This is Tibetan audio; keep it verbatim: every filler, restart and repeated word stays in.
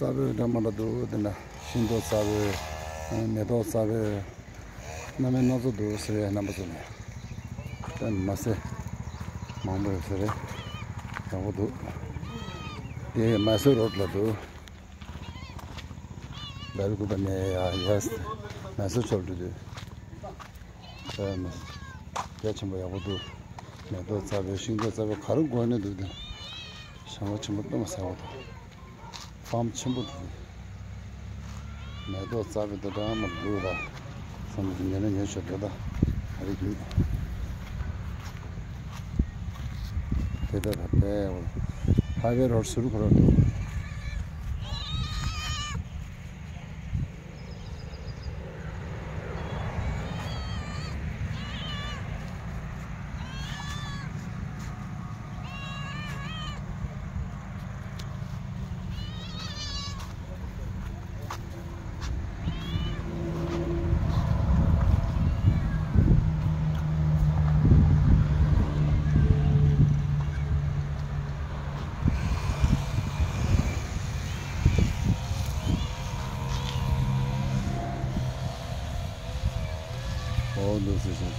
རྩ་བོད་འདྲ་མ་འདྲ་འདུག་དེ་འདྲ་ཤིང་ཏོག་རྩ་བོད། མེ་ཏོག་རྩ་བོད། སྣ་མིན་སྣ་ཚོགས་འདུག་ཟེར་བའི་རྣམ་པ་ཚོ་ནས། དེ་མ་ཟད་མང་པོ་ཡོད་ས་རེད། ཡག་པོ་འདུག་དེ་མ་སོ་རོ་ཌི་ལ་འདུག་བེལ་ཀུ་པ་ནས་ཡ་ཡ་མ་སོ་ཕྱོགས་འགྲོ་དུས། ཨ་ནི་རྒྱ་ཆེན་པོ་ཡག་པོ་འདུག་མེ་ཏོག་རྩ་བའི་ཤིང་ཏོག་རྩ་བའི་ག་རེ་དགོས་ནས་འདུག་དེ། ཞིང་པ་ཆེན་པོ་གཏུམ་ཟེར་བ་དང་། ཕམ་ཆེན་པོ་འདུག་མེ་ཏོག་རྩ་བའི་དེ་འདྲ་མ་འདུག་ད། བསམ་གྱི་ཉན་ན་ཉན་ཆོག་འདུག་ད། ག་རེ་འདུག་དེ་ལྟར་ད་དཔེ་ཧའི་ཝེ་རོ་ཌི་ཟུར་ཁོ་ར་འདུག་ཨོ་འདུག་སེ་བྱས་སོ།